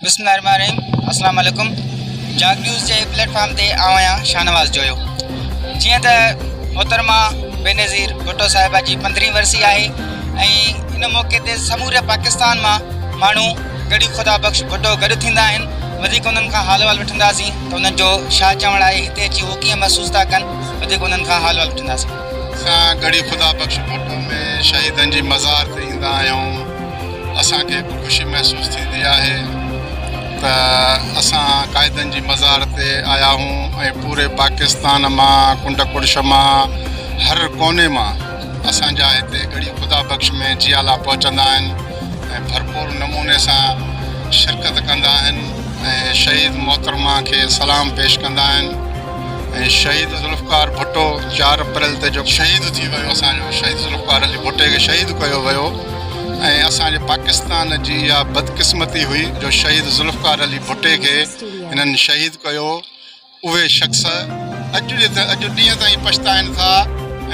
بسم الله الرحمن الرحيم السلام عليڪم جاگ نيوز جي پليٽ فارم تي آئون آهيان شاهنواز جويو جيئن ته محترمه بينظير ڀٽو صاحبه جي پندرهين ورسي آهي ۽ ان موقعي تي سموري پاڪستان مان ماڻهو ڳڙهي خدا بخش ڀٽو گڏ ٿيندا آهن وڌيڪ انهن کان حال احوال وٺنداسين ته انهن جو ڇا چوڻ آهي هتي اچي هو ڪيئن محسوس ٿا ڪن وڌيڪ انهن کان حال احوال وٺنداسين. اسان ڳڙهي خدا بخش ڀٽو ۾ شهيدن جي مزار تي ايندا آهيون اسان کي به خوشي محسوس ٿيندي آهي ته اسان قائدن جي مزار تي آيا آهيون ۽ پوري پاڪستان مان ڪنڊ ڪڙڇ مان هر ڪوني مان اسان جا هتي ڳڙهي خدا بخش ۾ جيالا پهچندا آهن ۽ ڀرپور نموني سان شرڪت ڪندا آهن ۽ شهيد محترمه کي سلام پيش ڪندا آهن ۽ شهيد ذوالفقار ڀٽو چار اپريل تي جو شهيد ٿي ويو اسان جو شهيد ذوالفقار علي ڀٽي کي شهيد ڪيو ويو ۽ اسان جي پاڪستان جي اها بدقسمتي هئي جو شهيد ذوالفقار علي ڀٽي کي هنن شهيد ڪيو اهي شخص اڄ اڄ ڏينهن تائين پڇتائن ٿا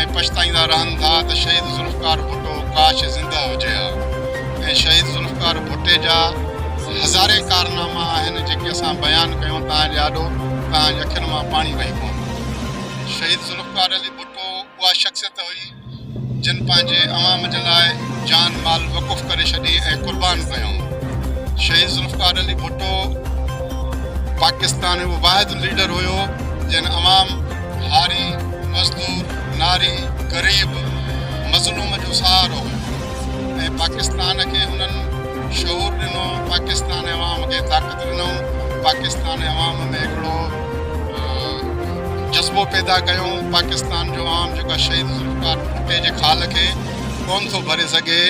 ۽ پڇتائيندا رهن ٿا ته شهيد ذوالفقار ڀٽو ڪاش زنده هجي ها ۽ شهيد ذوالفقار ڀٽي جا هزارين ڪارناما آهن جيڪي اسان بيان ڪيون توهان جي آڏو توهان جي اکين مان پاڻي وهي پوندو. شهيد ذوالفقار علي ڀٽو اها شخصيت هئي جن پنهنجي عوام جي لاء جان مال وقف ڪري ڇڏي ۽ قربان ڪيائون. شهيد ذوالفقار علي ڀٽو پاڪستان جو واحد ليڊر هيو جنھن عوام، هاري، مزدور، ناري، غريب، مظلوم جو سهارو هيو ۽ پاڪستان کي هنن شعور ڏنو، پاڪستان عوام کي طاقت ڏنائون، پاڪستان عوام ۾ هڪڙو جذبو پيدا ڪيائون، پاڪستان جو عوام جيڪو آهي شهيد ذوالفقار ڀٽي جي خال کي ڪونه ٿو ڀري سگهي،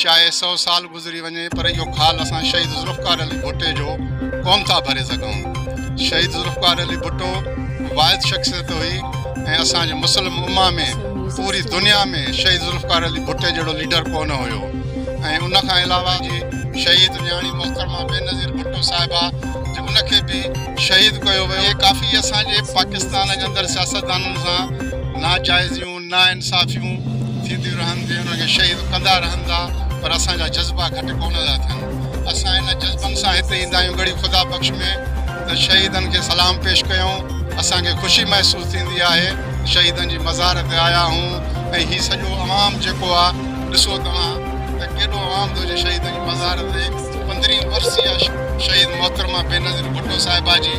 چاهي سئو سال گذري وڃي پر اهو خال اسان شهيد ذوالفقار علي ڀٽي جو ڪونه ٿا ڀري سگهون. شهيد ذوالفقار علي ڀٽو واحد شخصيت هئي ۽ اسان جي مسلم امه ۾ پوري دنيا ۾ شهيد ذوالفقار علي ڀٽي جهڙو ليڊر ڪونه هيو ۽ ان کان علاوه جي شهيد نياڻي محترمه بينظير ڀٽو صاحبه جي ان کي به شهيد ڪيو ويو. اهي ڪافي اسان جي پاڪستان جي اندر سياستدانن سان ناجائزيون ناانصافيون ٿينديون رهن ٿيون انهن کي شهيد ڪندا رهن ٿا پر اسان جا جذبا گهٽ ڪونه ٿا ٿين اسان ان جذبن سان هتي ايندا آهيون ڳڙهي خدا بخش ۾ ته شهيدن کي سلام پيش ڪيون اسان کي خوشي محسوس ٿيندي آهي شهيدن جي مزار تي آيا آهيون ۽ هي سڄو عوام جيڪو آهي ڏسو توهان ته ڪيڏو عوام ٿو اچي شهيدن جي مزار تي پندرهين ورسي آهي شهيد محترمه بينظير ڀٽو صاحبه جي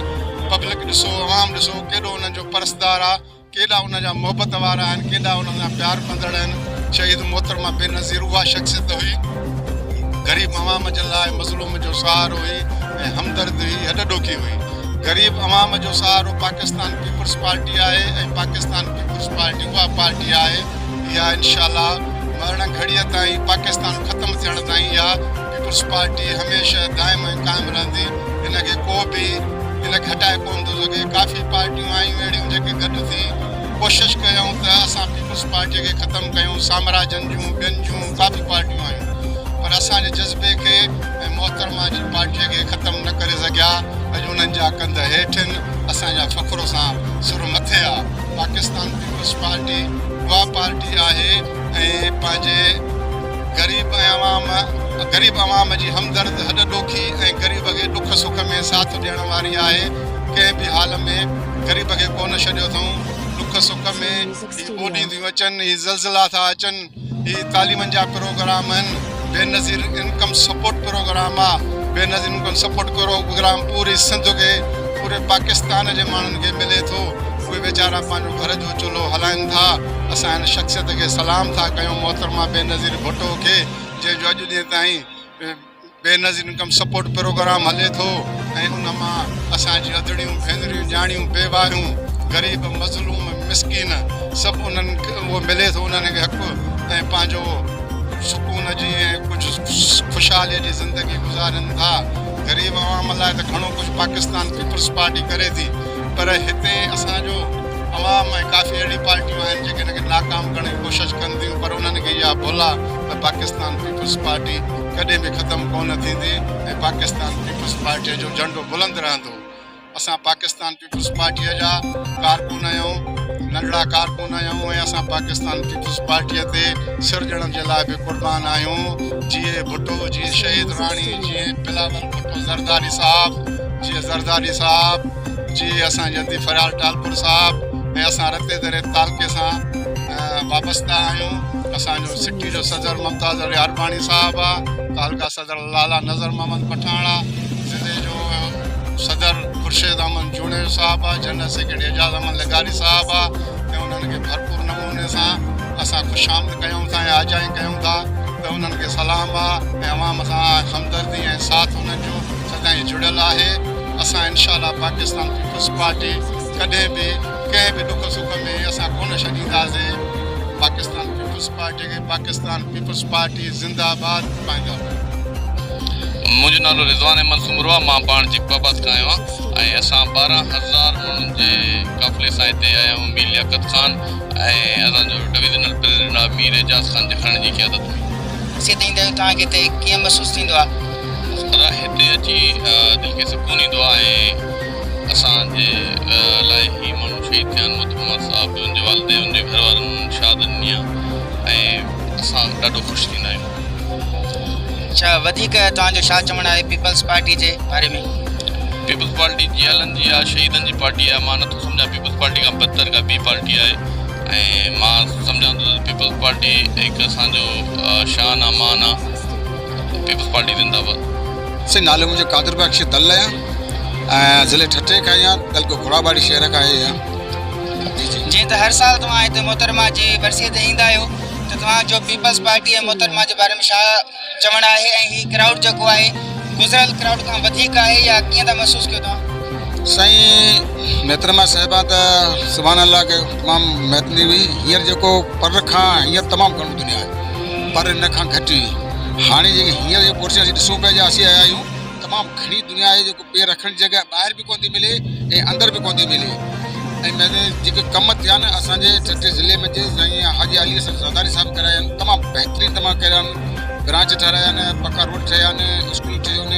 پبلڪ ڏسو عوام ڏسو ڪيڏو انهن جو پرستار آهي ڪيڏا ان جا محبت وارا آهن، ڪيڏا ان سان پيار ڪندڙ آهن. شهيد محترمه بينظير اها شخصيت هئي، غريب عوام جي لاء مظلوم جو سهارو هئي ۽ همدرد هئي، هڏ ڏوکي هئي. غريب عوام جو سهارو پاڪستان پيپلز پارٽي آهي ۽ پاڪستان پيپلز پارٽي اها پارٽي آهي، اها انشاء الله مرڻ گهڙيء تائين پاڪستان ختم ٿيڻ تائين اها پيپلز پارٽي هميشه دائم ۽ قائم رهندي، هن کي ڪو به ان کي هٽائي ڪونه ٿو سگهي، ڪافي پارٽيون آيون اهڙيون جيڪي گڏ ٿي ڪوشش ڪيائون ته اسان پيپلز پارٽي کي ختم ڪيون، سامراجن جون ٻين جون ڪافي پارٽيون آيون پر اسان جي جذبي کي ۽ محترمه جي پارٽي کي ختم نه ڪري سگهيا، اڄ انهن جا ڪنڌ هيٺ آهن، اسان جا فخر سان سر مٿي آ، پاڪستان پيپلز پارٽي اها پارٽي آهي ۽ پنهنجي غريب ۽ عوام غريب عوام جي همدرد هڏ ڏوکي ۽ غريب کي ڏک سک ۾ ساٿ ڏيڻ واري آهي ڪنهن به حال ۾ غريب کي ڪونه ڇڏيو اٿئون ڏک سک ۾ هي ٻوڏيون ٿيون اچن هي زلزلا ٿا اچن هي تعليمن جا پروگرام آهن بينظير انڪم سپورٽ پروگرام آ بينظير انڪم سپورٽ پروگرام پوري سنڌ کي پوري پاڪستان جي ماڻهن کي ملي ٿو اهي ويچارا پنهنجو گهر جو چلهو هلائن ٿا. اسان هن شخصيت کي سلام ٿا ڪيون محترمه بينظير ڀٽو کي جنهن جو اڄ ڏينهن تائين بينظير انڪم سپورٽ پروگرام هلي ٿو ۽ ان مان اسان جون اڌڙيون ڀينريون نياڻيون بيواهيون غريب مظلوم مسڪين سڀ انهن کي اهو ملي ٿو انهن کي حق ۽ پنهنجو سڪون جي ۽ ڪجهه خوشحالي جي زندگي گذارين ٿا غريب عوام لاء ته گهڻو ڪجهه پاڪستان پيپلز پارٽي ڪري ٿي پر هتي اسان جو عوام ۽ ڪافي اهڙيون پارٽيون آهن جيڪي هن کي ناڪام ڪرڻ جي ڪوشش ڪن ٿيون پر انهن کي اها ڀل آهي ته پاڪستان پيپلز پارٽي ڪڏهن به ختم ڪونه ٿيندي ۽ پاڪستان پيپلز پارٽيء جو جهنڊو بلند رهندو. اسان پاڪستان پيپلز پارٽيء جا ڪارڪن آهيون. ننڍڙا ڪارڪن آهيون ۽ اسان پاڪستان پيپلز پارٽيء تي سر ڏيڻ جي لاء به قربان آهيون. جيئي ڀٽو، جيئي شهيد راڻي، جيئي بلاول ڀٽو زرداري صاحب، جيئي زرداري صاحب، جيئي اسان جي ادي فريال ٽالپر صاحب ۽ اسان رتي دري تعلقي سان وابسته آهيون. اسان جو سٽي جو صدر ممتاز علي عرباڻي صاحب آ، تعلقه صدر لالا نظر محمد پٺاڻ آ، ضلعي جو صدر خورشيد احمد جوڻيجو صاحب آ، جنرل سيڪريٽري اعجاز احمد لغاري صاحب آ ۽ انهن کي ڀرپور نموني سان اسان خوش آمد ڪيون ٿا ۽ آجيان ڪيون ٿا ته انهن کي سلام آ ۽ عوام سان همدردي ۽ ساٿ انهن جو سدائين جڙيل آهي. اسان انشاء الله پاڪستان پيپلز پارٽي ڪڏهن به ڪنهن به ڏک سک ۾ اسان ڪونه ڇڏينداسين. پاڪستان پيپلز پارٽي کي پاڪستان پيپلز پارٽي زنده آباد پائنده آباد. منهنجو نالو رضوان احمد سومرو آهي مان پاڻ جيڪب آباد کان آيو آهيان ۽ اسان 12 هزار ماڻهن جي قافلي سان هتي آيا آهيون مير لياقت خان ۽ اسان جو ڊويزنل پريزيڊنٽ آهي مير اعجاز خان جکراڻي جي قيادت ۾. هتي ايندا آهيو توهان کي هتي ڪيئن محسوس ٿيندو آهي؟ ادا هتي اچي دل کي سڪون ايندو آهي ۽ اسان جي لاء هي ماڻهو شهيد ٿيا آهن محترمه صاحب ان جي والدين ان جي گهر وارن شهادت ڏني آهي ۽ اسان ڏاڍو خوش ٿيندا آهيون. اڇا وڌيڪ توهان جو ڇا چوڻ آهي پيپلز پارٽي جي باري ۾؟ پيپلز پارٽي جيالن جي آهي شهيدن جي پارٽي آهي مان نٿو سمجهان پيپلز پارٽي کان بدتر ڪا ٻي پارٽي آهي ۽ مان سمجهان ٿو ته پيپلز پارٽي هڪ اسان جو شان آهي مان آهي پيپلز پارٽي زنده آباد. سائين نالو منهنجو قادر بخش دل آهيان ۽ ضلعي ٺٽي کان آهيان تعلقو گهوڙاٻاڙي شهر کان آهيان جي جي. جيئن ته هر سال توهان هتي محترمه جي ورسيء تي ايندا آهيو ته توهان جو پيپلز پارٽي ۽ محترمه جي باري ۾ ڇا چوڻ آهي ۽ هي ڪرائوڊ جيڪو آهي گذريل ڪرائوڊ کان وڌيڪ آهي يا ڪيئن ٿا محسوس ڪيو توهان؟ سائين محترمه صاحبه ته سبحان الله ڪي تمام مهتني هئي هينئر جيڪو پر کان هينئر تمام گهڻو دنيا آهي پر ان کان گهٽ هئي هاڻي جيڪي هينئر جو پورشن اسين ڏسون پيا جا اسين آيا آهيون تمام گهڻي دنيا آهي جيڪو پير رکڻ جي جڳهه ٻاهر به ڪونه ٿي ملي ۽ اندر به ڪونه ٿي ملي ۽ معني جيڪي ڪم ٿيا آهن اسان جي ٺٽي ضلعي ۾ جي سائين حاجي علي حسن زرداري صاحب ڪرايا آهن تمام بهترين تمام ڪرايا آهن برانچ ٺهرايا آهن پڪا روڊ ٺهيا آهن اسڪول ٺهيو آهن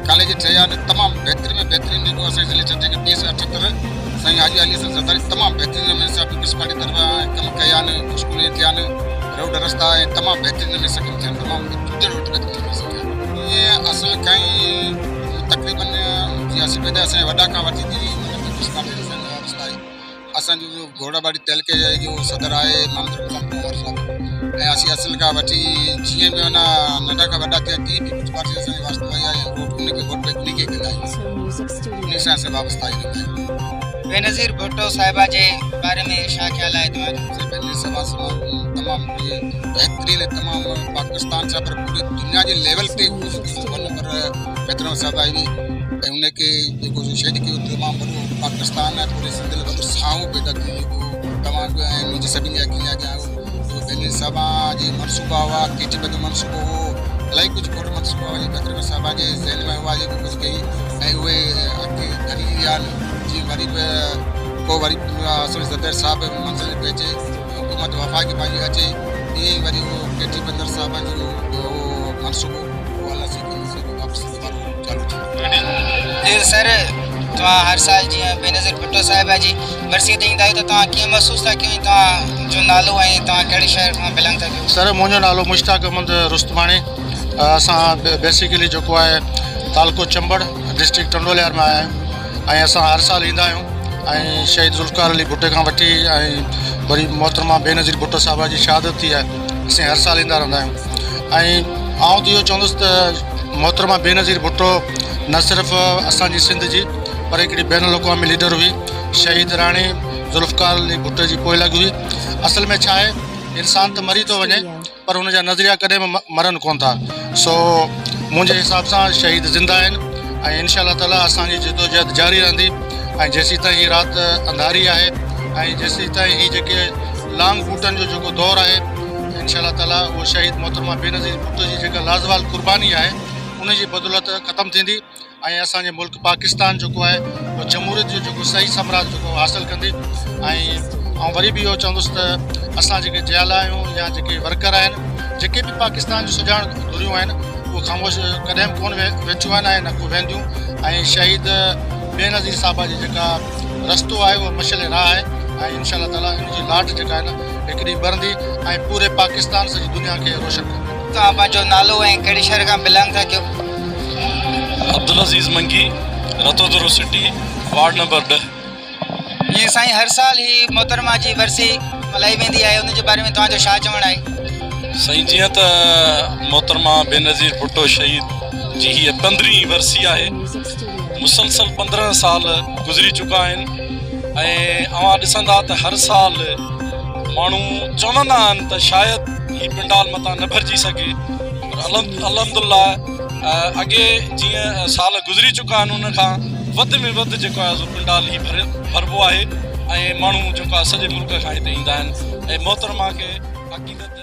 ڪاليج ٺهيا آهن تمام بهترين ۾ بهترين جيڪو اسان جي ضلعي ٺٽي کي پي ايس 78 سائين حاجي علي حسن زرداري تمام بهترين نموني سان پيپلز پارٽي طرفان ڪم ڪيا آهن اسڪول ٿيا آهن روڊ رستا ۽ تمام بهترين نموني سان ڪم ٿيا آهن تمام چونڊيل روڊ بهترين نموني سان ٿيا آهن ائين اصل کان ئي تقريبن جيئن اسين پيدا اسان جا وڏا کان وٺي جي پيپلز پارٽي سان وابسته آهي اسان جو گهوڙا ٻاڙي تعلقي جو صدر آهي محمد رمضان ڪنور صاحب ۽ اسين اصل کان وٺي جيئن به اڃا ننڍا کان وڏا ٿيا تيئن پيپلز پارٽي سان اسان جو واسطو آهي ۽ ووٽ ان کي ووٽ ان کي ڪندا آهيون ان سان اسان وابسته آهيون. بينظير ڀٽو صاحبه جي باري ۾ ڇا خيال آهي توهان جو؟ بينظير صاحبه تمام بهترين تمام پاڪستان سان پر پوري دنيا جي ليول تي پر بهترين صاحب آئي هئي ۽ ان کي جيڪو شهيد ڪيو تمام وڏو پاڪستان ۽ پوري سنڌ لاء وڏو ساهو پيدا ٿي جيڪو توهان به ۽ منهنجي سڀني جي اکين جي اڳيان آهيو بينظير صاحبه جي منصوبا هئا ڪيٽي بند منصوبو هو الائي ڪجهه کوڙ منصوبا هئا جيڪي بهترين صاحبه جي ذهن ۾ هئا جيڪو ڪجهه ڪئي ۽ اهي اڳتي ڌري ويا آهن جيئن وري به ڪو وري اصل صدر صاحب منزل تي اچي حڪومت وفاقي پنهنجي اچي ائين ئي وري اهو ڪيٽي بندر صاحب جو اهو منصوبو اهو الله سائين ڪندو سو واپس دوبارو چالو ٿيندو. جي سر توهان هر سال جيئن بينظير ڀٽو صاحبه جي ورسي تي ايندا آهيو ته توهان ڪيئن محسوس ٿا ڪيو ۽ توهان جو نالو ۽ توهان ڪهڙي شهر کان بلانگ ٿا ڪيو؟ سر منهنجو نالو مشتاق احمد رستماڻي اسان بيسيڪلي جيڪو آهي تعلقو چمبڙ ڊسٽرڪٽ ٽنڊو الهيار ۾ آيا آهيون ۽ اسان هر سال ايندا آهيون ۽ شهيد ذوالفقار علي ڀٽي کان وٺي ۽ وري محترمه بينظير ڀٽو صاحبه جي شهادت ٿي آهي اسين هر سال ايندا رهندا آهيون ۽ آئون ته اهو چوندس ته محترمه بينظير ڀٽو نه صرف اسانجي سنڌ جي پر هڪڙي بين الاقوامي ليڊر هئي شهيد راڻي ذوالفقار علي ڀٽي جي پوئلڳ هئي اصل ۾ ڇا آهي انسان ته مري ٿو وڃي پر ان جا نظريا ڪڏهن به مرن ڪونه ٿا سو منهنجي حساب سان شهيد زنده آهن ۽ انشاء الله تعالي اسان جي جدوجهد جاري رهندي ۽ جيسين تائين هي رات انڌاري آهي ۽ جيسين تائين هي جيڪي لانگ بوٽن جو جيڪو دور آهي انشاء الله تعالي اهو شهيد محترمه بينظير ڀٽو جي جيڪا لازوال قرباني آهي ان جي بدولت ختم ٿيندي ۽ اسان جي ملڪ پاڪستان جيڪو آهي اهو جمهوريت جو جيڪو صحيح ثمرات جيڪو حاصل ڪندي ۽ آئون وري به اهو چوندس ته اسان جيڪي جيالا آهيون يا جيڪي ورڪر آهن جيڪي به پاڪستان جون سڄاڻ ڌريون آهن اهي خاموش ڪڏهن به ڪونه ويٺيون آهن ۽ نه ڪو وينديون ۽ شهيد بينظير صاحبه جي جيڪا رستو آهي اهو مشعل راهه آهي. ۽ انشاء الله تعالي ان جي لاٽ جيڪا آهي نه هڪ ڏينهن ٻرندي ۽ پوري پاڪستان سڄي دنيا کي روشن ڪندي. توهان پنهنجو نالو ۽ ڪهڙي شهر کان بلانگ ٿا ڪيو؟ Abdulaziz Mangi, Ratodero city, ward number ڏهه. جي سائين هر سال هي محترمه جي ورسي ملهائي ويندي آهي ان جي باري ۾ توهان جو ڇا چوڻ آهي؟ سائين جيئن ته محترمه بينظير ڀٽو شهيد جي هيء پندرهين ورسي آهي مسلسل 15 سال گذري چڪا آهن ۽ اوهان ڏسندا ته هر سال ماڻهو چوندا آهن ته شايد هي پنڊال متان نه ڀرجي سگهي پر الحمدلله اڳي جيئن سال گذري چڪا آهن ان کان وڌ ۾ وڌ جيڪو آهي سو پنڊال هي ڀربو آهي ۽ ماڻهو جيڪو آهي سڄي ملڪ کان هتي ايندا آهن ۽ محترمه کي عقيدت.